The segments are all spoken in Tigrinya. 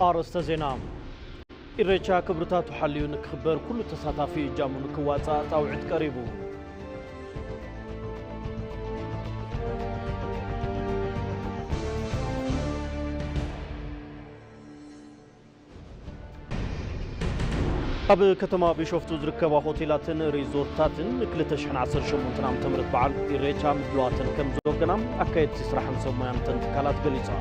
ኣርእስተ ዜና። ኢሬቻ ክብርታቱ ሓልዩ ንክኽበር ኩሉ ተሳታፊ እጃሙ ንክዋፃእ ፃውዒት ቀሪቡ። ኣብ ከተማ ቢሾፍቱ ዝርከባ ሆቴላትን ሪዞርትታትን ን ክልተ ሽሕን ዓሰርተ ሸሞንተን ዓመተ ምህረት በዓል ኢሬቻ ምድላዋተን ከም ዝወገና ኣካየድቲ ስራሕን ሰብ ሞያን እተን ትካላት ገሊጾም።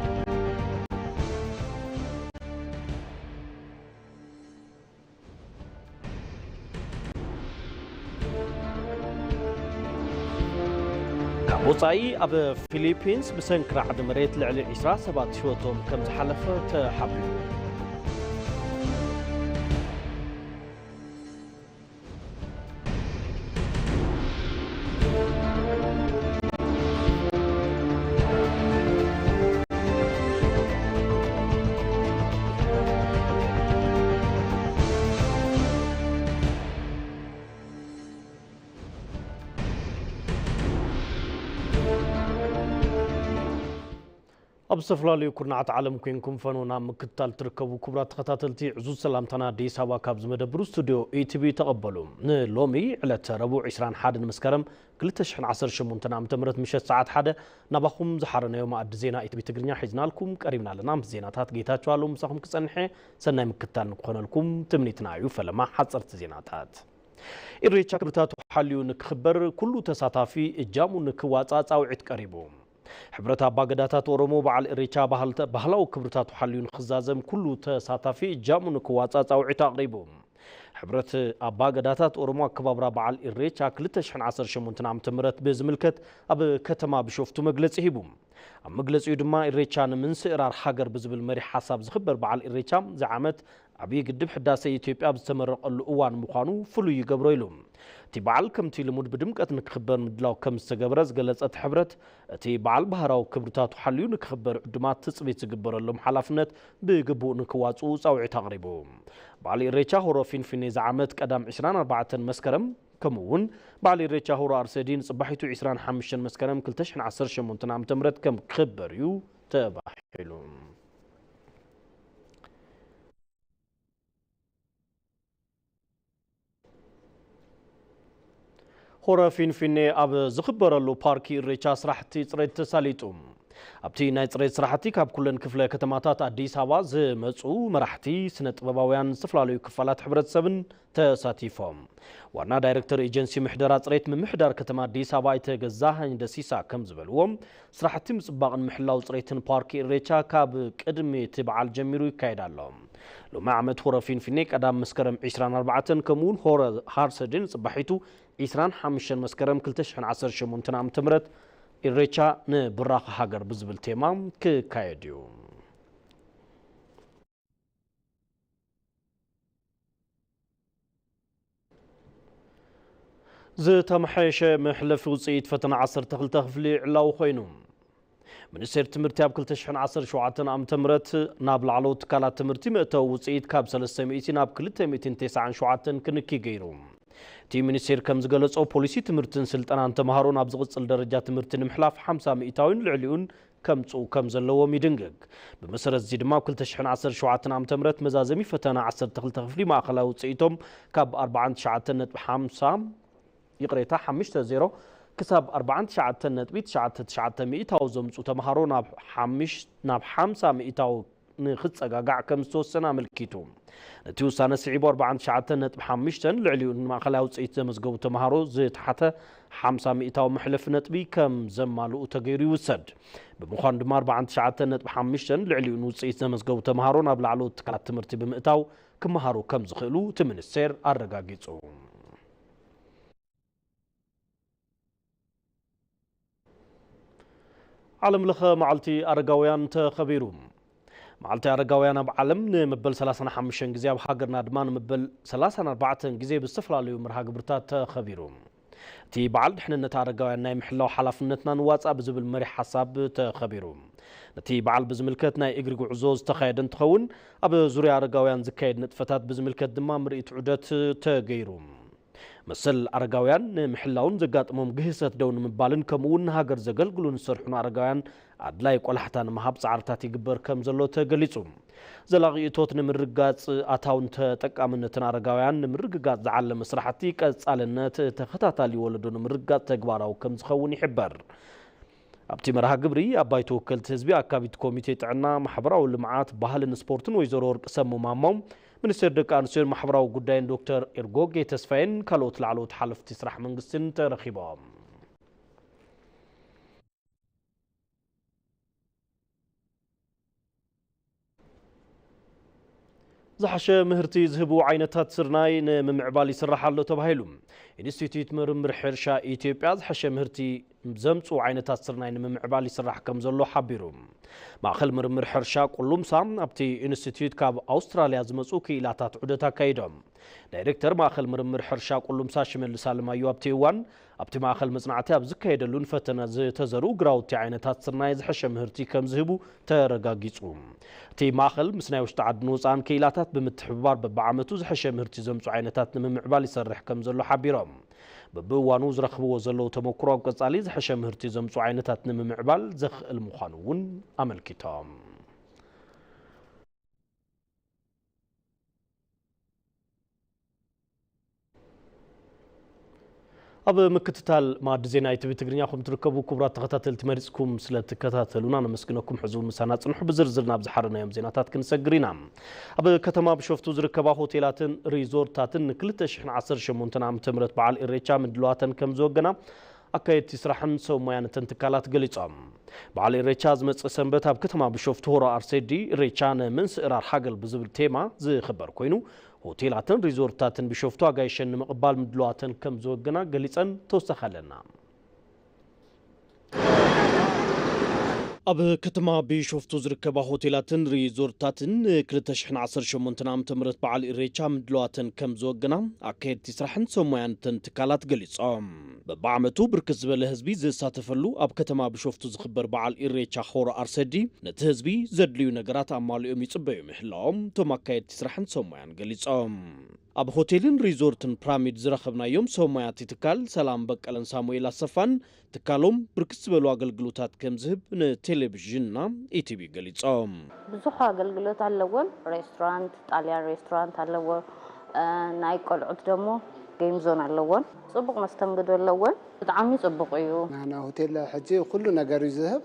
ካብ ወጻኢ ኣብ ፊሊፒንስ ብሰንኪ ራዕዲ መሬት ልዕሊ ዕስራ ሰባት ህይወቶም ከም ዝሓለፈ ተሓቢሩ። ኣብ ዝተፈላለዩ ኩርናዓት ዓለም ኮይንኩም ፈኖና ምክትታል ትርከቡ ክቡራት ተኸታተልቲ፣ ዕዙዝ ሰላምታና ኣዲስ ኣበባ ካብ ዝመደብሩ ስቱዲዮ ኢቲቪ ተቐበሉ። ንሎሚ ዕለተ ረቡዕ ዕስራን ሓደን መስከረም ክልተ ሽሕን ዓሰርተ ሸሞንተን ዓመተ ምህረት ምሸት ሰዓት ሓደ ናባኹም ዝሓረናዮ መኣዲ ዜና ኢቲቪ ትግርኛ ሒዝናልኩም ቀሪብና ኣለና። ምስ ዜናታት ጌታቸው ኣለዉ ምሳኹም ክጸንሐ፣ ሰናይ ምክትታል ንክኾነልኩም ትምኒትና እዩ። ፈለማ ሓጸርቲ ዜናታት። ኢሬቻ ክብርታቱ ሓልዩ ንክኽበር ኩሉ ተሳታፊ እጃሙ ንክዋጻእ ጻውዒት ቀሪቡ። ሕብረት ኣባገዳታት ኦሮሞ በዓል ኢሬቻ ባህልተ-፣ ባህላዊ ክብርታቱ ሓልዩ ንክዛዘም ኩሉ ተሳታፊ እጃሙ ንክዋጻእ ጻውዒት ኣቕሪቡ። ሕብረት ኣባገዳታት ኦሮሞ ኣከባብራ በዓል ኢሬቻ ክልተ ሽሕን ዓሰርተ ሸሞንተን ዓመተ ምህረት ብዝምልከት ኣብ ከተማ ቢሾፍቱ መግለጺ ሂቡ። ኣብ መግለጺኡ ድማ ኢሬቻ ንምንስእራር ሃገር ብዝብል መሪሕ ሓሳብ ዝኽበር በዓል ኢሬቻ እዚ ዓመት ዓብዪ ግድብ ሕዳሰ ኢትዮጵያ ኣብ ዝተመረቐሉ እዋን ምዃኑ ፍሉይ ይገብሮ ኢሉ። እቲ በዓል ከምቲ ልሙድ ብድምቀት ንክኽበር ምድላው ከም ዝተገበረ ዝገለጸ እቲ ሕብረት፣ እቲ በዓል ባህራዊ ክብርታቱ ሓልዩ ንክኽበር ዕዱማት ትጽቢት ዝግበረሎም ሓላፍነት ብግቡእ ንክዋጽኡ ጻውዒት ኣቕሪቡ። በዓል ኢሬቻ ሆሮ ፊንፊኔ እዚ ዓመት ቀዳም ዕስራን ኣርባዕተን መስከረም፣ ከምኡ እውን በዓል ኢሬቻ ሆሮ ኣርሰዲ ንጽባሒቱ ዕስራን ሓሙሽተን መስከረም ክልተ ሽሕን ዓሰርተ ሸሞንተን ዓመተ ምህረት ከም ክኽበር እዩ ተባሂሉ። ሆረ ፊንፊኔ ኣብ ዝኽበረሉ ፓርክ ኢሬቻ ስራሕቲ ጽሬት ተሳሊጡ። ኣብቲ ናይ ጽሬት ስራሕቲ ካብ ኩለን ክፍለ ከተማታት ኣዲስ ኣበባ ዝመጹ መራሕቲ፣ ስነ ጥበባውያን፣ ዝተፈላለዩ ክፋላት ሕብረተሰብን ተሳቲፎም። ዋና ዳይሬክተር ኤጀንሲ ምሕደራ ጽሬት ምምሕዳር ከተማ ኣዲስ ኣበባ ኣይተ ገዛኸኝ ደሲሳ ከም ዝበልዎ፣ ስራሕቲ ምጽባቕን ምሕላው ጽሬትን ፓርክ ኢሬቻ ካብ ቅድሚ እቲ በዓል ጀሚሩ ይካየድ ኣሎ። ሎሚ ዓመት ሆረ ፊንፊኔ ቀዳም መስከረም ዕስራን ኣርባዕተን ከምኡ እውን ሆረ ሃርሰዲ ንጽባሒቱ ዕስራን ሓሙሽተን መስከረም ክልተ ሽሕን ዓሰርተ ሸሞንተን ዓመተ ምህረት ኢሬቻ ንብራኸ ሃገር ብዝብል ቴማ ክካየድ እዩ። ዝተመሓየሸ መሕለፊ ውፅኢት ፈተና ዓሰርተ ክልተ ክፍሊ ዕላዊ ኮይኑ። ሚኒስቴር ትምህርቲ ኣብ ክልተ ሽሕን ዓሰርተ ሸውዓተን ዓመተ ምህረት ናብ ላዕለዎት ትካላት ትምህርቲ መእተዊ ውፅኢት ካብ ሰለስተ ሚእቲ ናብ ክልተ ሚእትን ተስዓን ሸውዓተን ክንኪ ገይሩ። እቲ ሚኒስቴር ከም ዝገለጾ፣ ፖሊሲ ትምህርትን ስልጠናን ተምሃሮ ናብ ዝቕጽል ደረጃ ትምህርቲ ንምሕላፍ ሓምሳ ሚእታዊን ልዕሊኡን ከምጽኡ ከም ዘለዎም ይድንግግ። ብመሰረት እዚ ድማ፣ ኣብ ክልተ ሽሕን ዓሰርተ ሸውዓተን ዓመተ ምህረት መዛዘሚ ፈተና ዓሰርተ ክልተ ክፍሊ ማእኸላዊ ውጽኢቶም ካብ ኣርባዓን ትሽዓተን ነጥቢ ሓምሳ፣ ይቕሬታ፣ ሓሙሽተ ዜሮ ክሳብ ኣርባዓን ትሽዓተን ነጥቢ ትሽዓተ ትሽዓተ ሚእታዊ ዘምጽኡ ተምሃሮ ናብ ሓምሽ-፣ ናብ ሓምሳ ሚእታዊ ንኽጸጋጋዕ ከም ዝተወሰነ ኣመልኪቱ። ነቲ ውሳነ ስዒቡ፣ ኣርባዓን ትሽዓተን ነጥቢ ሓሙሽተን ልዕሊኡ ንማእኸላይ ውጽኢት ዘመዝገቡ ተምሃሮ ዝተሓተ ሓምሳ ሚእታዊ መሕለፊ ነጥቢ ከም ዘማልኡ ተገይሩ ይውሰድ። ብምዃኑ ድማ፣ ኣርባዓን ትሽዓተን ነጥቢ ሓሙሽተን ልዕሊኡ ንውጽኢት ዘመዝገቡ ተምሃሮ ናብ ላዕለዎት ትካላት ትምህርቲ ብምእታው ክመሃሩ ከም ዝኽእሉ እቲ ሚኒስቴር ኣረጋጊጹ። ዓለም ለኸ መዓልቲ ኣረጋውያን ተኸቢሩ። መዓልቲ ኣረጋውያን ኣብ ዓለም ንመበል ሰላሳን ሓሙሽተን ግዜ፣ ኣብ ሃገርና ድማ ንመበል ሰላሳን ኣርባዕተን ግዜ ብዝተፈላለዩ መርሃ ግብርታት ተኸቢሩ። እቲ በዓል፣ ድሕንነት ኣረጋውያን ናይ ምሕላው ሓላፍነትና ንዋጻእ ብዝብል መሪሕ ሓሳብ ተኸቢሩ። ነቲ በዓል ብዝምልከት ናይ እግሪ ጉዕዞ ዝተኻየደ እንትኸውን፣ ኣብ ዙርያ ኣረጋውያን ዝካየድ ንጥፈታት ብዝምልከት ድማ ምርኢት ዑደት ተገይሩ። መሰል ኣረጋውያን ንምሕላውን ዘጋጥሞም ግህሰት ደው ንምባልን ከምኡ እውን ንሃገር ዘገልግሉን ዝሰርሑን ኣረጋውያን ኣድላይ ቆላሕታ ንምሃብ ጻዕርታት ይግበር ከም ዘሎ ተገሊጹ። ዘላቒ እቶት ንምርግጋጽ ኣታውን ተጠቃምነትን ኣረጋውያን ንምርግጋጽ ዝዓለመ ስራሕቲ ቀጻልነት ተኸታታሊ ወለዶ ንምርግጋጽ ተግባራዊ ከም ዝኸውን ይሕበር። ኣብቲ መርሃ ግብሪ ኣብ ባይቶ ወከልቲ ህዝቢ ኣካቢት ኮሚቴ ጥዕና፣ ማሕበራዊ ልምዓት፣ ባህልን ስፖርትን ወይዘሮ ወርቅሰሙ ማሞ፣ ሚኒስቴር ደቂ ኣንስትዮን ማሕበራዊ ጉዳይን ዶክተር ኤርጎጌ ተስፋዬን ካልኦት ላዕለዎት ሓለፍቲ ስራሕ መንግስትን ተረኺቦም። ዝሓሸ ምህርቲ ዝህቡ ዓይነታት ስርናይ ንምምዕባል ይስራሕ ኣሎ ተባሂሉ። ኢንስቲትዩት ምርምር ሕርሻ ኢትዮጵያ ዝሓሸ ምህርቲ ዘምፅኡ ዓይነታት ስርናይ ንምምዕባል ይስራሕ ከም ዘሎ ሓቢሩ። ማእኸል ምርምር ሕርሻ ቁሉምሳ ኣብቲ ኢንስቲትዩት ካብ ኣውስትራልያ ዝመፁ ክኢላታት ዑደት ኣካይዶም። ዳይሬክተር ማእኸል ምርምር ሕርሻ ቁሉምሳ ሽመልስ ኣለማዮ ኣብቲ እዋን ኣብቲ ማእኸል መጽናዕቲ ኣብ ዝካየደሉን ፈተነ ዝተዘርኡ ግራውቲ ዓይነታት ስርናይ ዝሐሸ ምህርቲ ከም ዝህቡ ተረጋጊጹ። እቲ ማእኸል ምስ ናይ ውሽጢ ዓድን ወጻእን ክኢላታት ብምትሕብባር በብዓመቱ ዝሐሸ ምህርቲ ዘምጹ ዓይነታት ንምምዕባል ይሰርሕ ከም ዘሎ ሓቢሮም። በብእዋኑ ዝረኽብዎ ዘለዉ ተመክሮ ኣብ ቀጻሊ ዝሐሸ ምህርቲ ዘምጹ ዓይነታት ንምምዕባል ዘኽእል ምዃኑ እውን ኣመልኪቶም። ኣብ ምክትታል ማዕዲ ዜና ኢቲቪ ትግርኛ ከም ትርከቡ ክቡራት ተኸታተልቲ መሪጽኩም ስለ ትከታተሉና ነመስግነኩም። ሕዚ እውን ምሳና ጽንሑ። ብዝርዝር ናብ ዝሓረናዮም ዜናታት ክንሰግር ኢና። ኣብ ከተማ ብሾፍቱ ዝርከባ ሆቴላትን ሪዞርታትን ን ክልተ ሽሕን ዓሰርተ ሸሞንተን ዓመተ ምህረት በዓል ኢሬቻ ምድልዋተን ከም ዝወገና ኣካየድቲ ስራሕን ሰብ ሞያን እተን ትካላት ገሊጾም። በዓል ኢሬቻ ዝመጽእ ሰንበት ኣብ ከተማ ብሾፍቱ ሆሮ ኣርሴዲ ኢሬቻ ንምንስእራር ሓገል ብዝብል ቴማ ዝኽበር ኮይኑ ሆቴላትን ሪዞርታትን ቢሾፍቱ ኣጋይሸን ንምቕባል ምድልዋተን ከም ዝወገና ገሊጸን ተወሳኺ ኣለና። ኣብ ከተማ ቢሾፍቱ ዝርከባ ሆቴላትን ሪዞርታትን ክልተ ሽሕን ዓሰርተ ሸሞንተን ዓመተ ምህረት በዓል ኢሬቻ ምድልዋተን ከም ዝወገና ኣካየድቲ ስራሕን ሰብ ሞያን እተን ትካላት ገሊጾም። በብዓመቱ ብርክት ዝበለ ህዝቢ ዝሳተፈሉ ኣብ ከተማ ቢሾፍቱ ዝኽበር በዓል ኢሬቻ ሆሮ ኣርሰዲ ነቲ ህዝቢ ዘድልዩ ነገራት ኣማሊኦም ይጽበዩ ምህላዎም እቶም ኣካየድቲ ስራሕን ሰብ ሞያን ገሊጾም። ኣብ ሆቴልን ሪዞርትን ፕራሚድ ዝረኸብናዮም ሰብ ሞያቲ ትካል ሰላም በቀለን ሳሙኤል ኣሰፋን ትካሎም ብርክት ዝበሉ ኣገልግሎታት ከም ዝህብ ንቴሌቪዥንና ኢቲቪ ገሊጾም። ብዙሕ ኣገልግሎት ኣለዎን። ሬስቶራንት፣ ጣልያን ሬስቶራንት ኣለዎ። እ፣ ናይ ቆልዑት ደሞ ጌም ዞን ኣለዎን። ጽቡቕ መስተንግዶ ኣለዎን። ብጣዕሚ ጽቡቕ እዩ። ናና ሆቴል ሕጂ ኩሉ ነገር እዩ ዝህብ።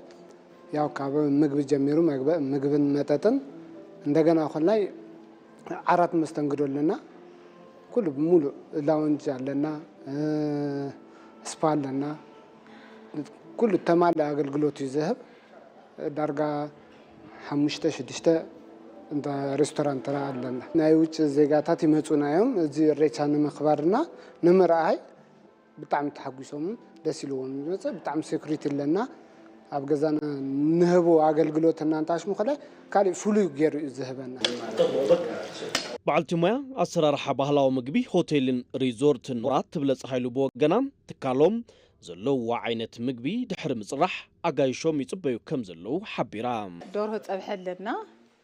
ያው ካብ ምግቢ ጀሚሩ መግበ-፣ ምግብን መጠጥን እንደገና ኮላይ ዓራት መስተንግዶ ኣለና። ኩሉ ብሙሉእ ላውንጅ ኣለና፣ እ፣ ስፓ ኣለና። ኩሉ ተማልእ ኣገልግሎት እዩ ዝህብ። ዳርጋ ሓሙሽተ ሽዱሽተ እንተ ሬስቶራንት ኣለና። ናይ ውጭ ዜጋታት ይመጹና እዮም። እዚ ኢሬቻ ንምኽባርና ንምርኣይ ብጣዕሚ ተሓጒሶምን ደስ ኢልዎም ዝመጸ። ብጣዕሚ ሴኩሪቲ ኣለና። ኣብ ገዛና ንህቦ ኣገልግሎት እናንታሽሙ ከለ ካሊእ ፍሉይ ገይሩ እዩ ዝህበና። በዓልቲ ሞያ ኣሰራርሓ ባህላዊ ምግቢ ሆቴልን ሪዞርትን ኖራት ትብለጽ ሓይሉ ብወገና ትካሎም ዘለውዋ ዓይነት ምግቢ ድሕሪ ምጽራሕ ኣጋይሾም ይጽበዩ ከም ዘለዉ ሓቢራ። ደርሆ ጸብሒ ኣለና፣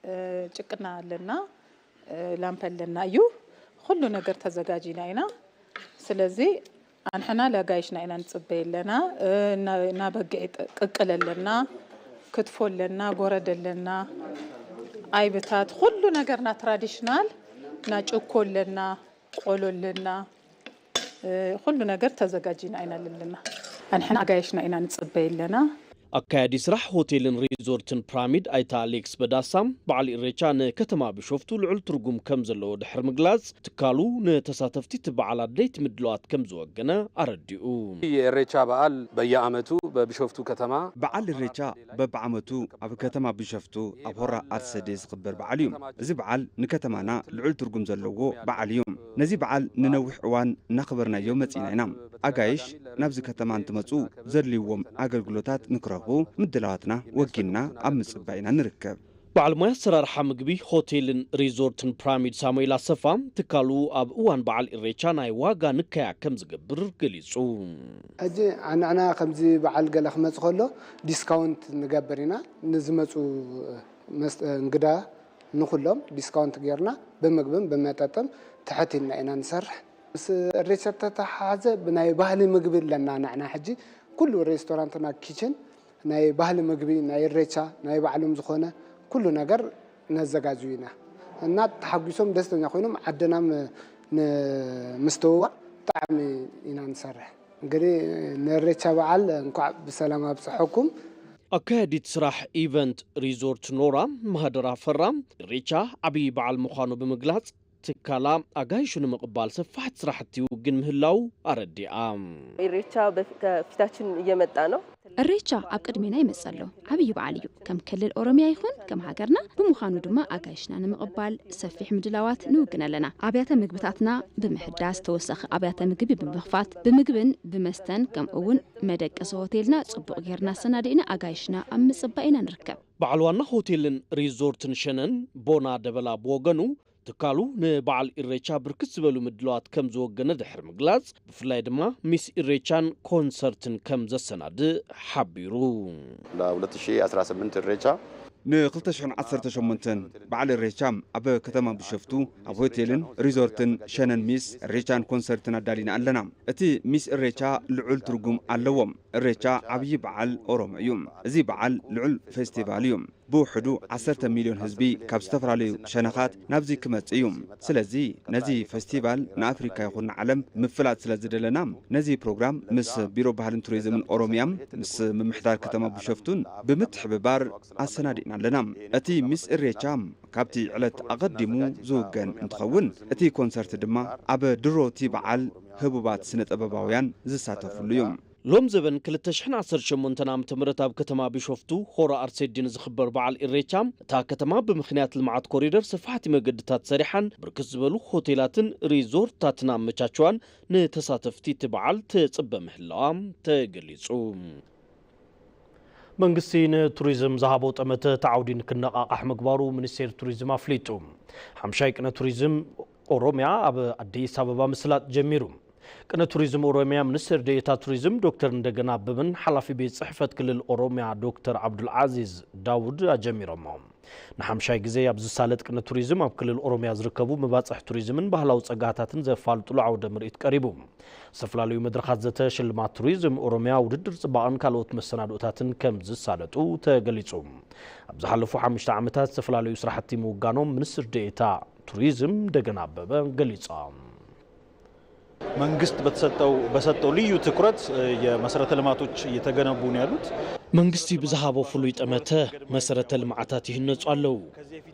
እ፣ ጭቅና ኣለና፣ እ፣ ላምፐ ኣለና እዩ። ኩሉ ነገር ተዘጋጂና ኢና። ስለዚ ኣንሕና ለጋይሽና ኢና ንጽበይ ኣለና። እ፣ ና-፣ ና በግዒ ጥ-፣ ቅቅል ኣለና፣ ክትፎ ኣለና፣ ጎረድ ኣለና፣ ኣይብታት፣ ኩሉ ነገርና ትራዲሽናል፣ ና ጭኮ ኣለና፣ ቆሎ ኣለና፣ እ፣ ኩሉ ነገር ተዘጋጂና ኢና ኣለና። ኣንሕና ኣጋይሽና ኢና ንጽበይ ኣለና። ኣካያዲ ስራሕ ሆቴልን ሪዞርትን ፕራሚድ ኣይተ ኣሌክስ በዳሳ፣ በዓል ኢሬቻ ንከተማ ቢሾፍቱ ልዑል ትርጉም ከም ዘለዎ ድሕሪ ምግላጽ፣ ትካሉ ንተሳተፍቲ እቲ በዓል ኣድለይቲ ምድላዋት ከም ዝወገነ ኣረዲኡ። የኢሬቻ በዓል በየዓመቱ በቢሾፍቱ ከተማ በዓል ኢሬቻ በብዓመቱ ኣብ ከተማ ቢሾፍቱ ኣብ ሆራ ኣርሰዴ ዝኽበር በዓል እዩ። እዚ በዓል ንከተማና ልዑል ትርጉም ዘለዎ በዓል እዩ። ነዚ በዓል ንነዊሕ እዋን እናኽበርናዮ መጺና ኢና። ኣጋይሽ ናብዚ ከተማ እንትመጹ ዘድልይዎም ኣገልግሎታት ንክረኽቡ ምድላዋትና ወጊንና ኣብ ምጽባይ ኢና ንርከብ። በዓል ሞያ ኣሰራርሓ ምግቢ ሆቴልን ሪዞርትን ፕራሚድ ሳሙኤል ኣሰፋ፣ ትካሉ ኣብ እዋን በዓል ኢሬቻ ናይ ዋጋ ንከያ ከም ዝገብር ገሊጹ። ሕጂ ኣንዕና ከምዚ በዓል ገለ ክመጽእ ከሎ ዲስካውንት ንገብር ኢና። ንዝመጹ መስ-፣ እንግዳ ንኹሎም ዲስካውንት ጌርና ብምግብን ብመጠጥን ትሕት ኢልና ኢና ንሰርሕ። ምስ እሬቻ ተተሓሓዘ ብናይ ባህሊ ምግቢ ኣለና። ንዕና ሕጂ ኩሉ ሬስቶራንትና ኪችን ናይ ባህሊ ምግቢ ናይ እሬቻ ናይ ባዕሎም ዝኾነ ኩሉ ነገር ነዘጋጁ ኢና እና ተሓጒሶም ደስተኛ ኮይኖም ዓድና ም- ንምስትውዋዕ ብጣዕሚ ኢና ንሰርሕ። እንግዲህ ንእሬቻ በዓል እንኳዕ ብሰላም ኣብፀሐኩም። ኣካያዲት ስራሕ ኢቨንት ሪዞርት ኖራ ማህደር ኣፈራ፣ ኢሬቻ ዓብዪ በዓል ምዃኑ ብምግላጽ፣ ትካላ ኣጋይሹ ንምቕባል ሰፋሕቲ ስራሕቲ ውግን ምህላው ኣረዲኣ። ኢሬቻ በፊ- ከፊታችን እየመጣ ነው። እሬቻ ኣብ ቅድሜና ይመጽእ ኣሎ። ዓብዪ በዓል እዩ። ከም ክልል ኦሮሚያ ይኹን ከም ሃገርና ብምዃኑ ድማ ኣጋይሽና ንምቕባል ሰፊሕ ምድላዋት ንውግን ኣለና። ኣብያተ ምግብታትና ብምሕዳስ፣ ተወሳኺ ኣብያተ ምግቢ ብምኽፋት፣ ብምግብን ብመስተን ከምኡ እውን መደቀሲ ሆቴልና ጽቡቕ ጌርና ኣሰናዲእና ኣጋይሽና ኣብ ምጽባይ ኢና ንርከብ። በዓል ዋና ሆቴልን ሪዞርትን ሸነን ቦና ደበላ ብወገኑ፣ ትካሉ ንበዓል ኢሬቻ ብርክት ዝበሉ ምድላዋት ከም ዝወገነ ድሕሪ ምግላጽ፣ ብፍላይ ድማ ሚስ ኢሬቻን ኮንሰርትን ከም ዘሰናድእ ሓቢሩ። ለ2018 ኢሬቻ ን2018 በዓል ኢሬቻ ኣብ ከተማ ቢሾፍቱ ኣብ ሆቴልን ሪዞርትን ሸነን ሚስ ኢሬቻን ኮንሰርትን ኣዳሊና ኣለና። እቲ ሚስ ኢሬቻ ልዑል ትርጉም ኣለዎ። ኢሬቻ ዓብዪ በዓል ኦሮሞ እዩ። እዚ በዓል ልዑል ፌስቲቫል እዩ። ብውሕዱ 10 ሚልዮን ህዝቢ ካብ ዝተፈላለዩ ሸነኻት ናብዚ ክመጽእ እዩ። ስለዚ ነዚ ፌስቲቫል ንኣፍሪካ ይኹን ንዓለም ምፍላጥ ስለ ዝደለና ነዚ ፕሮግራም ምስ ቢሮ ባህልን ቱሪዝምን ኦሮሚያ ምስ ምምሕዳር ከተማ ቢሾፍቱን ብምትሕብባር ኣሰናዲእና ኣለና። እቲ ሚስ ኢሬቻ ካብቲ ዕለት ኣቐዲሙ ዝውገን እንትኸውን እቲ ኮንሰርት ድማ ኣብ ድሮ እቲ በዓል ህቡባት ስነ ጥበባውያን ዝሳተፍሉ እዩ። ሎም ዘበን ክልተ ሽሕን ዓሰርተ ሸሞንተን ዓመተ ምህረት ኣብ ከተማ ቢሾፍቱ ሆራ ኣርሴዲ ንዝኽበር በዓል ኢሬቻ፣ እታ ከተማ ብምኽንያት ልምዓት ኮሪደር ሰፋሕቲ መገድታት ሰሪሓን ብርክት ዝበሉ ሆቴላትን ሪዞርትታትን ኣመቻችዋን ንተሳተፍቲ እቲ በዓል ተጽበ ምህላዋ ተገሊጹ። መንግስቲ ንቱሪዝም ዝሃቦ ጠመተ እቲ ዓውዲ ንክነቓቓሕ ምግባሩ ሚኒስቴር ቱሪዝም ኣፍሊጡ። ሓምሻይ ቅነ ቱሪዝም ኦሮሚያ ኣብ ኣዲስ ኣበባ ምስላጥ ጀሚሩ። ቅነ ቱሪዝም ኦሮሚያ ሚኒስትር ዴኤታ ቱሪዝም ዶክተር እንደገና ኣበበን ሓላፊ ቤት ጽሕፈት ክልል ኦሮሚያ ዶክተር ዓብዱልዓዚዝ ዳውድ ኣጀሚሮሞ። ንሓምሻይ ግዜ ኣብ ዝሳለጥ ቅነ ቱሪዝም ኣብ ክልል ኦሮሚያ ዝርከቡ መባፅሕ ቱሪዝምን ባህላዊ ፀጋታትን ዘፋልጡሉ ዓውደ ምርኢት ቀሪቡ። ዝተፈላለዩ መድረኻት ዘተ ሽልማት ቱሪዝም ኦሮሚያ ውድድር ፅባቐን ካልኦት መሰናድኦታትን ከም ዝሳለጡ ተገሊፁ። ኣብ ዝሓለፉ ሓሙሽተ ዓመታት ዝተፈላለዩ ስራሕቲ ምውጋኖም ሚኒስትር ዴኤታ ቱሪዝም እንደገና ኣበበ ገሊፆም። መንግስት በተሰጠው በሰጠው ልዩ ትኩረት የመሰረተ ልማቶች እየተገነቡ ነው ያሉት። መንግስቲ ብዝሃቦ ፍሉይ ጠመተ መሰረተ ልምዓታት ይህነፁ ኣለዉ።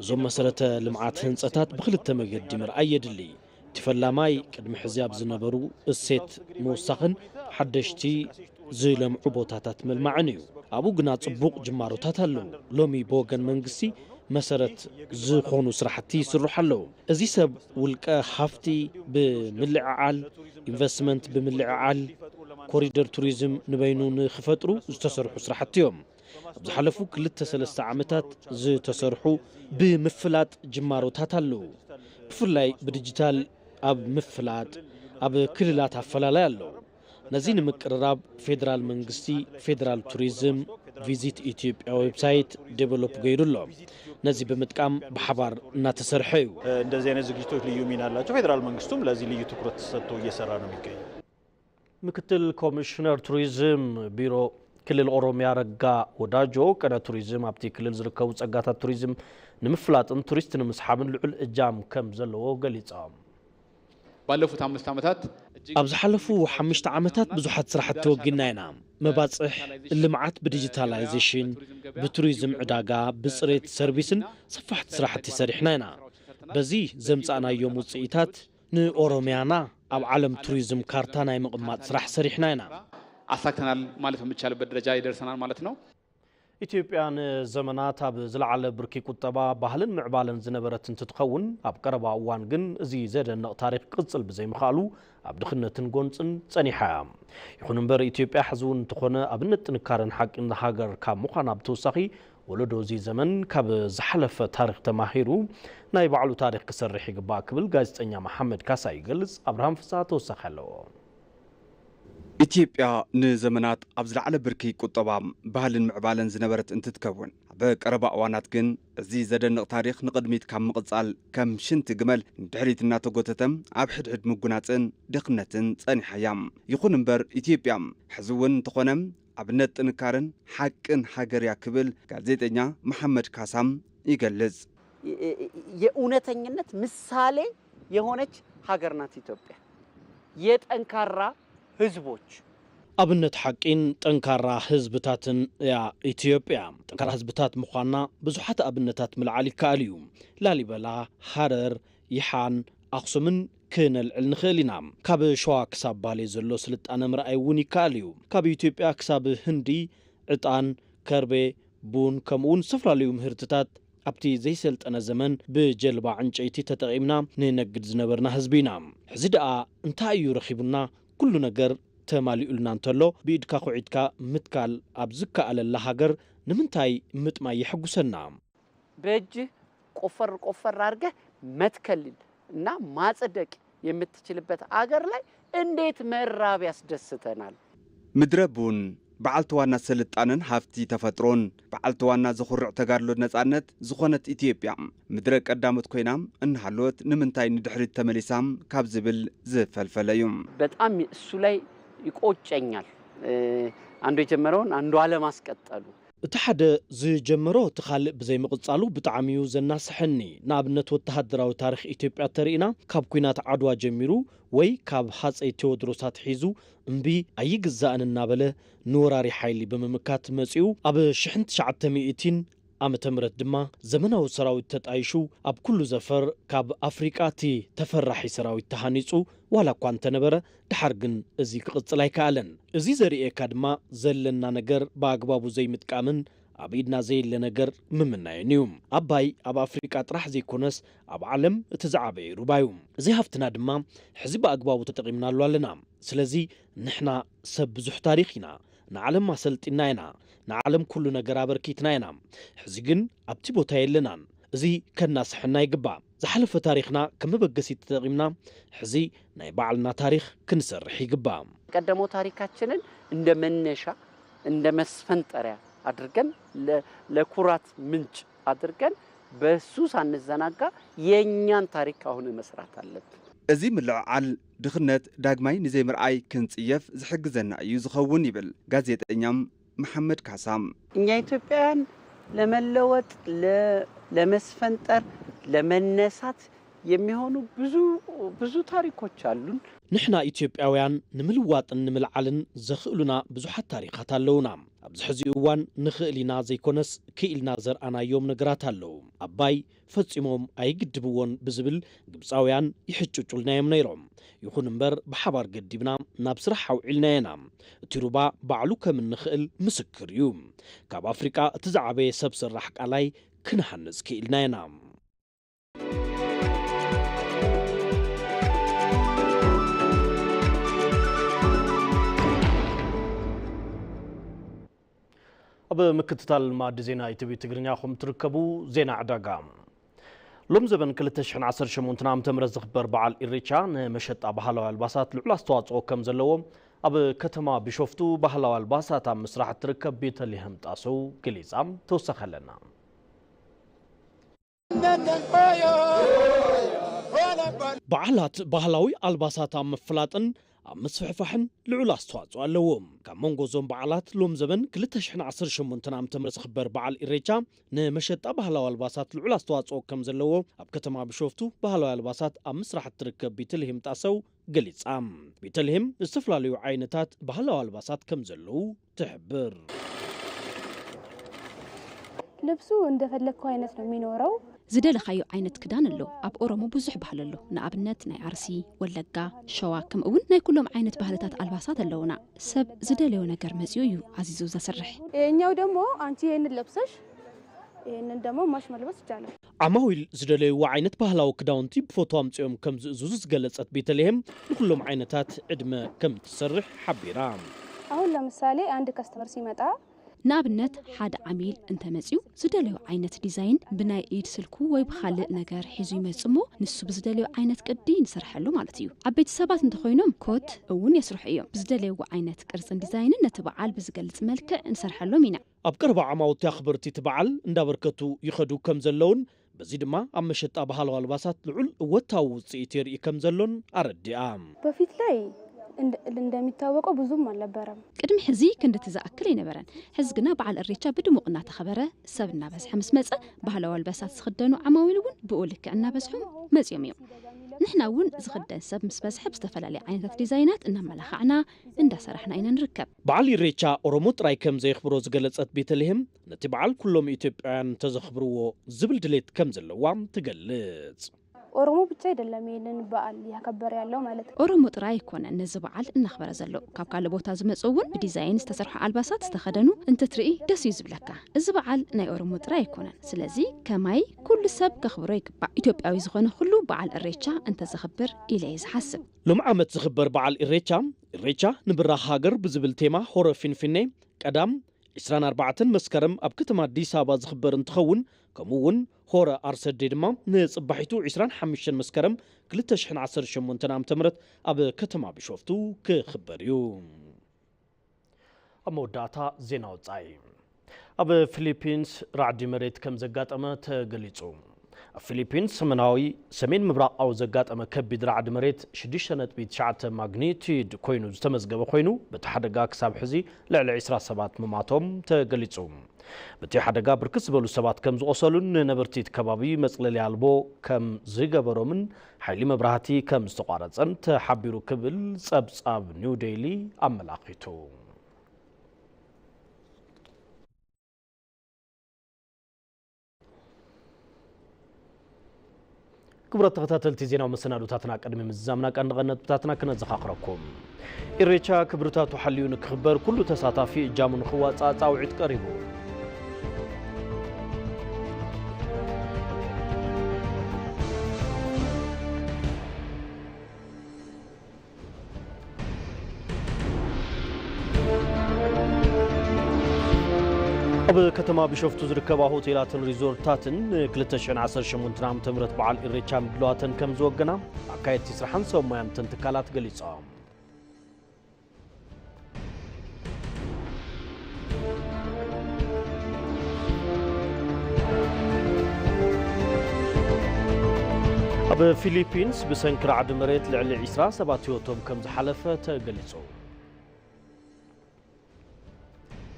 እዞም መሰረተ ልምዓት ህንፀታት ብክልተ መገዲ ምርኣይ የድሊ። እቲ ፈላማይ ቅድሚ ሕዚ ኣብ ዝነበሩ እሴት ምውሳኽን ሓደሽቲ ዝለምዑ ቦታታት ምልማዕን እዩ። ኣብኡ ግና ፅቡቕ ጅማሮታት ኣለዉ። ሎሚ ብወገን መንግስቲ መሰረት ዝኾኑ ስራሕቲ ይስርሑ ኣለዉ። እዚ ሰብ ውልቀ ሃፍቲ ብምልዕዓል፣ ኢንቨስትመንት ብምልዕዓል፣ ኮሪደር ቱሪዝም ንበይኑ ንክፈጥሩ ዝተሰርሑ ስራሕቲ እዮም። ኣብ ዝሓለፉ ክልተ ሰለስተ ዓመታት ዝተሰርሑ ብምፍላጥ ጅማሮታት ኣለዉ። ብፍላይ ብዲጂታል ኣብ ምፍላጥ ኣብ ክልላት ኣፈላላይ ኣለዉ። ነዚ ንምቅርራብ ፌደራል መንግስቲ ፌደራል ቱሪዝም ቪዚት ኢትዮጵያ ዌብሳይት ዴቨሎፕ ገይሩ ኣሎ። ነዚ ብምጥቃም ብሓባር እናተሰርሐ እዩ። እንደዚህ አይነት ዝግጅቶች ልዩ ሚና አላቸው። ፌዴራል መንግስቱም ለዚህ ልዩ ትኩረት ሰጥቶ እየሰራ ነው የሚገኘው። ምክትል ኮሚሽነር ቱሪዝም ቢሮ ክልል ኦሮሚያ ረጋ ወዳጆ፣ ቀነ ቱሪዝም ኣብቲ ክልል ዝርከቡ ጸጋታት ቱሪዝም ንምፍላጥን ቱሪስት ንምስሓብን ልዑል እጃም ከም ዘለዎ ገሊጾም። ባለፉት አምስት ዓመታት ኣብ ዝሓለፉ ሓሙሽተ ዓመታት ብዙሓት ስራሕቲ ወጊና ኢና። መባፅሕ ልምዓት ብዲጂታላይዜሽን፣ ብቱሪዝም ዕዳጋ፣ ብፅሬት ሰርቪስን ሰፋሕቲ ስራሕቲ ሰሪሕና ኢና። በዚ ዘምፃእናዮም ውፅኢታት ንኦሮሚያና ኣብ ዓለም ቱሪዝም ካርታ ናይ ምቕማጥ ስራሕ ሰሪሕና ኢና። አሳክተናል ማለት በሚቻልበት ደረጃ ይደርሰናል ማለት ነው። ኢትዮጵያ ንዘመናት ኣብ ዝለዓለ ብርኪ ቁጠባ፣ ባህልን ምዕባለን ዝነበረት እንትትኸውን፣ ኣብ ቀረባ እዋን ግን እዚ ዘደንቕ ታሪኽ ክቕጽል ብዘይምኽኣሉ ኣብ ድኽነትን ጎንጽን ጸኒሓ እያ። ይኹን እምበር ኢትዮጵያ ሕዚ እውን እንተኾነ ኣብነት ጥንካረን ሓቂን ሃገር ካብ ምዃና ብተወሳኺ ወለዶ እዚ ዘመን ካብ ዝሓለፈ ታሪኽ ተማሂሩ ናይ ባዕሉ ታሪኽ ክሰርሕ ይግባእ ክብል ጋዜጠኛ መሓመድ ካሳ ይገልጽ። ኣብርሃም ፍስሃ ተወሳኺ ኣለዎ። ኢትዮጵያ ንዘመናት ኣብ ዝለዓለ ብርኪ ቁጠባ፣ ባህልን ምዕባለን ዝነበረት እንትትከውን፣ ኣብ ቀረባ እዋናት ግን እዚ ዘደንቕ ታሪኽ ንቕድሚት ካብ ምቕጻል ከም ሽንቲ ግመል ንድሕሪት እናተጎተተ ኣብ ሕድሕድ ምጉናጽን ድኽነትን ጸኒሓ እያ። ይኹን እምበር ኢትዮጵያ ሕዚ እውን እንተኾነ ኣብነት ጥንካረን ሓቅን ሃገር እያ ክብል ጋዜጠኛ መሓመድ ካሳም ይገልጽ። የእውነተኝነት ምሳሌ የሆነች ሀገር ናት ኢትዮጵያ። የጠንካራ ህዝቦች ኣብነት ሓቂን ጠንካራ ህዝብታትን እያ ኢትዮጵያ። ጠንካራ ህዝብታት ምዃና ብዙሓት ኣብነታት ምልዓል ይከኣል እዩ። ላሊበላ፣ ሃረር፣ ይሓን፣ ኣኽሱምን ክነልዕል ንኽእል ኢና። ካብ ሸዋ ክሳብ ባሌ ዘሎ ስልጣነ ምርኣይ እውን ይከኣል እዩ። ካብ ኢትዮጵያ ክሳብ ህንዲ ዕጣን፣ ከርቤ፣ ቡን ከምኡውን ዝተፈላለዩ ምህርትታት ኣብቲ ዘይሰልጠነ ዘመን ብጀልባ ዕንጨይቲ ተጠቒምና ንነግድ ዝነበርና ህዝቢ ኢና። ሕዚ ደኣ እንታይ እዩ ረኺቡና? ኩሉ ነገር ተማሊኡልና እንተሎ ብኢድካ ኩዒትካ ምትካል ኣብ ዝከኣለላ ሃገር ንምንታይ ምጥማይ የሐጉሰና? በእጅህ ቆፈር ቆፈር አድርገህ መትከል እና ማጽደቅ የምትችልበት አገር ላይ እንዴት መራብ ያስደስተናል? ምድረ ቡን በዓልቲ ዋና ስልጣነን ሃፍቲ ተፈጥሮን በዓልቲ ዋና ዘኹርዕ ተጋድሎ ነጻነት ዝኾነት ኢትዮጵያ ምድረ ቀዳሞት ኮይና እናሃለወት ንምንታይ ንድሕሪት ተመሊሳ ካብ ዝብል ዝፈልፈለ እዩ። በጣም እሱ ላይ ይቆጨኛል። አንዱ የጀመረውን አንዱ አለማስቀጠሉ እቲ ሓደ ዝጀመሮ እቲ ካልእ ብዘይምቕጻሉ ብጣዕሚ እዩ ዘናስሐኒ። ንኣብነት ወተሃደራዊ ታሪኽ ኢትዮጵያ ተሪእና ካብ ኲናት ዓድዋ ጀሚሩ ወይ ካብ ሃጸይ ቴዎድሮስ ኣትሒዙ እምቢ ኣይግዛእን እናበለ ንወራሪ ሓይሊ ብምምካት መጺኡ ኣብ ሽሕን ትሽዓተ ሚእቲን ዓመተ ምህረት ድማ ዘመናዊ ሰራዊት ተጣይሹ ኣብ ኩሉ ዘፈር ካብ ኣፍሪቃ እቲ ተፈራሒ ሰራዊት ተሃኒጹ ዋላ እኳ እንተነበረ ድሓር ግን እዚ ክቕጽል ኣይከኣለን። እዚ ዘርእየካ ድማ ዘለና ነገር ብኣግባቡ ዘይምጥቃምን ኣብ ኢድና ዘየለ ነገር ምምናይን እዩ። ኣባይ ኣብ ኣፍሪቃ ጥራሕ ዘይኮነስ ኣብ ዓለም እቲ ዝዓበየ ሩባ እዩ። እዚ ሃፍትና ድማ ሕዚ ብኣግባቡ ተጠቒምናሉ ኣለና። ስለዚ ንሕና ሰብ ብዙሕ ታሪኽ ኢና። ንዓለም ኣሰልጢና ኢና። ንዓለም ኩሉ ነገር ኣበርኪትና ኢና። ሕዚ ግን ኣብቲ ቦታ የለናን። እዚ ከናስሐና ይግባእ። ዝሓለፈ ታሪኽና ከም መበገሲ ተጠቒምና ሕዚ ናይ ባዕልና ታሪኽ ክንሰርሕ ይግባእ። ቀደሞ ታሪካችንን እንደ መነሻ እንደ መስፈንጠሪያ አድርገን ለኩራት ምንጭ አድርገን በሱ ሳንዘናጋ የኛን ታሪክ አሁን መስራት አለብን። እዚ ምልዕዓል ድኽነት ዳግማይ ንዘይምርኣይ ክንጽየፍ ዝሕግዘና እዩ ዝኸውን ይብል ጋዜጠኛ መሓመድ ካሳ። እኛ ኢትዮጵያውያን ለመለወጥ፣ ለመስፈንጠር፣ ለመነሳት የሚሆኑ ብዙ ብዙ ታሪኮች አሉን። ንሕና ኢትዮጵያውያን ንምልዋጥን ንምልዓልን ዘኽእሉና ብዙሓት ታሪኻት ኣለዉና። ኣብዚ ሕዚ እዋን ንኽእል ኢና ዘይኮነስ ክኢልና ዘርኣናዮም ነገራት ኣለዉ። ኣባይ ፈጺሞም ኣይግድብዎን ብዝብል ግብጻውያን ይሕጭጩልና እዮም ነይሮም። ይኹን እምበር ብሓባር ገዲብና ናብ ስራሕ ኣውዒልናዮ ኢና። እቲ ሩባ ባዕሉ ከም እንኽእል ምስክር እዩ። ካብ ኣፍሪቃ እቲ ዝዓበየ ሰብ ሰራሕ ቃላይ ክንሃንጽ ክኢልና ኢና። ኣብ ምክትታል ማዕዲ ዜና ኢቲቪ ትግርኛ ኹም ትርከቡ። ዜና ዕዳጋ። ሎም ዘበን ክልተ ሽሕን ዓሰርተ ሸሞንተን ዓመተ ምህረት ዝኽበር በዓል ኢሬቻ ንመሸጣ ባህላዊ ኣልባሳት ልዑል ኣስተዋፅኦ ከም ዘለዎ ኣብ ከተማ ቢሾፍቱ ባህላዊ ኣልባሳት ኣብ ምስራሕ እትርከብ ቤተልሔም ጣሰው ገሊፃ። ተወሳኺ ኣለና። በዓላት ባህላዊ ኣልባሳት ኣብ ምፍላጥን ኣብ ምስፍሕፋሕን ልዑል ኣስተዋፅኦ ኣለዎ። ካብ መንጎ እዞም በዓላት ሎም ዘበን ክልተ ሽሕን ዓሰርተ ሸሞንተን ዓመተ ምህረት ዝኽበር በዓል ኢሬቻ ንመሸጣ ባህላዊ ኣልባሳት ልዑል ኣስተዋፅኦ ከም ዘለዎ ኣብ ከተማ ቢሾፍቱ ባህላዊ ኣልባሳት ኣብ ምስራሕ እትርከብ ቤተልሔም ጣሰው ገሊፃ። ቤተልሔም ዝተፈላለዩ ዓይነታት ባህላዊ ኣልባሳት ከም ዘለዉ ትሕብር። ልብሱ እንደፈለግከው አይነት ነው የሚኖረው። ዝደለኻዮ ዓይነት ክዳን ኣሎ። ኣብ ኦሮሞ ብዙሕ ባህሊ ኣሎ። ንኣብነት ናይ ኣርሲ፣ ወለጋ፣ ሸዋ ከምኡ እውን ናይ ኩሎም ዓይነት ባህልታት ኣልባሳት ኣለውና። ሰብ ዝደለዮ ነገር መፂኡ እዩ ኣዚዙ ዘስርሕ። ይሄኛው ደግሞ አንቺ ይሄንን ለብሰሽ ይሄንን ደግሞ ማሽ መልበስ ይቻላል። ዓማዊል ዝደለይዎ ዓይነት ባህላዊ ክዳውንቲ ብፎቶ ኣምፂኦም ከም ዝእዝዙ ዝገለፀት ቤተልሔም ንኩሎም ዓይነታት ዕድመ ከም ትሰርሕ ሓቢራ። አሁን ለምሳሌ አንድ ከስተመር ሲመጣ ንኣብነት ሓደ ዓሚል እንተመፅዩ ዝደለዮ ዓይነት ዲዛይን ብናይ ኢድ ስልኩ ወይ ብኻልእ ነገር ሒዙ ይመፅእ እሞ ንሱ ብዝደለዮ ዓይነት ቅዲ ንሰርሐሉ ማለት እዩ። ዓበይቲ ሰባት እንተኾይኖም ኮት እውን የስርሑ እዮም። ብዝደለይዎ ዓይነት ቅርፅን ዲዛይንን ነቲ በዓል ብዝገልፅ መልክዕ ንሰርሐሎም ኢና። ኣብ ቀረባ ዓማውቲ ኣኽበርቲ እቲ በዓል እንዳበርከቱ ይኸዱ ከም ዘለውን በዚ ድማ ኣብ መሸጣ ባህላዊ ኣልባሳት ልዑል እወታዊ ውፅኢት የርኢ ከም ዘሎን ኣረዲኣ። በፊት ላይ እንደሚታወቀው ብዙም አልነበረም። ቅድሚ ሕዚ ክንድቲ ዝኣክል ኣይነበረን። ሕዚ ግና በዓል እሬቻ ብድሙቕ እናተኸበረ ሰብ እናበዝሐ ምስ መፀ ባህላዊ ኣልባሳት ዝኽደኑ ዓማዊል እውን ብኡ ልክዕ እናበዝሑ መፅዮም እዮም። ንሕና እውን ዝኽደን ሰብ ምስ በዝሐ ብዝተፈላለየ ዓይነታት ዲዛይናት እናመላኻዕና እንዳሰራሕና ኢና ንርከብ። በዓል ኢሬቻ ኦሮሞ ጥራይ ከም ዘየኽብሮ ዝገለጸት ቤተልሔም ነቲ በዓል ኩሎም ኢትዮጵያውያን እንተዘኽብርዎ ዝብል ድሌት ከም ዘለዋ ትገልጽ። ኦሮሞ ብቻ አይደለም ይህንን በዓል እያከበረ ያለው ማለት ነው። ኦሮሞ ጥራይ ኣይኮነን ነዚ በዓል እናኽበረ ዘሎ። ካብ ካልእ ቦታ ዝመፁ እውን ብዲዛይን ዝተሰርሑ ኣልባሳት ዝተኸደኑ እንትትርኢ ደስ እዩ ዝብለካ። እዚ በዓል ናይ ኦሮሞ ጥራይ ኣይኮነን። ስለዚ ከማይ ኩሉ ሰብ ከኽብሮ ይግባእ። ኢትዮጵያዊ ዝኾነ ኩሉ በዓል እሬቻ እንተዘኽብር ኢለ እየ ዝሓስብ። ሎም ዓመት ዝኽበር በዓል ኢሬቻ፣ ኢሬቻ ንብራኽ ሃገር ብዝብል ቴማ ሆረ ፊንፊኔ ቀዳም ዕስራን ኣርባዕተን መስከረም ኣብ ከተማ ኣዲስ ኣበባ ዝኽበር እንትኸውን፣ ከምኡ እውን ሆረ ኣርሰዴ ድማ ንፅባሒቱ ዕስራን ሓሙሽተን መስከረም ክልተ ሽሕን ዓሰርተ ሸሞንተን ዓመተ ምህረት ኣብ ከተማ ቢሾፍቱ ክኽበር እዩ። ኣብ መወዳእታ ዜና ወፃኢ። ኣብ ፊሊፒንስ ራዕዲ መሬት ከም ዘጋጠመ ተገሊጹ። ኣብ ፊሊፒንስ ሰሜናዊ ሰሜን ምብራቓዊ ዘጋጠመ ከቢድ ራዕዲ መሬት ሽዱሽተ ነጥቢ ትሽዓተ ማግኒቲዩድ ኮይኑ ዝተመዝገበ ኮይኑ፣ በቲ ሓደጋ ክሳብ ሕዚ ልዕሊ ዕስራ ሰባት ምማቶም ተገሊጹ። በቲ ሓደጋ ብርክት ዝበሉ ሰባት ከም ዝቖሰሉን ንነበርቲ እቲ ከባቢ መጽለሊ ኣልቦ ከም ዝገበሮምን ሓይሊ መብራህቲ ከም ዝተቋረጸን ተሓቢሩ ክብል ጸብጻብ ኒው ዴይሊ ኣመላኺቱ። ክቡራት ተኸታተልቲ ዜናዊ መሰናዶታትና ቅድሚ ምዝዛምና ቀንዲ ቀንዲ ነጥብታትና ክነዘኻኽረኩም። ኢሬቻ ክብርታቱ ሓልዩ ንክኽበር ኩሉ ተሳታፊ እጃሙ ንክዋፃእ ፃውዒት ቀሪቡ። ኣብ ከተማ ቢሾፍቱ ዝርከባ ሆቴላትን ሪዞርታትን ን ክልተ ሽሕን ዓሰርተ ሸሞንተን ዓመተ ምህረት በዓል ኢሬቻ ምድላዋተን ከም ዝወገና ኣካየድቲ ስራሕን ሰብ ሞያን እተን ትካላት ገሊጾም። ኣብ ፊሊፒንስ ብሰንኪ ራዕዲ መሬት ልዕሊ ዕስራ ሰባት ህይወቶም ከም ዝሓለፈ ተገሊጹ።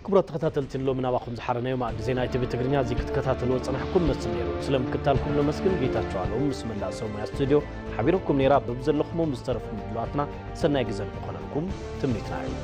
ክቡራት ተኸታተልቲ፣ ንሎሚ ናባኹም ዝሓረናዮ ማእዲ ዜና ኢቲቪ ትግርኛ እዚ ክትከታተልዎ ዝጸናሕኩም መስል ነይሩ። ስለ ምክታልኩም ነመስግን። ጌታቸው ኣለሙ ምስ መላእ ሰብ ሞያ ስቱድዮ ሓቢረኩም ነይራ። በብዘለኹሞ ምስ ዝተረፉ ምድላዋትና ሰናይ ግዘ ንክኾነልኩም ትምኒትና እዩ።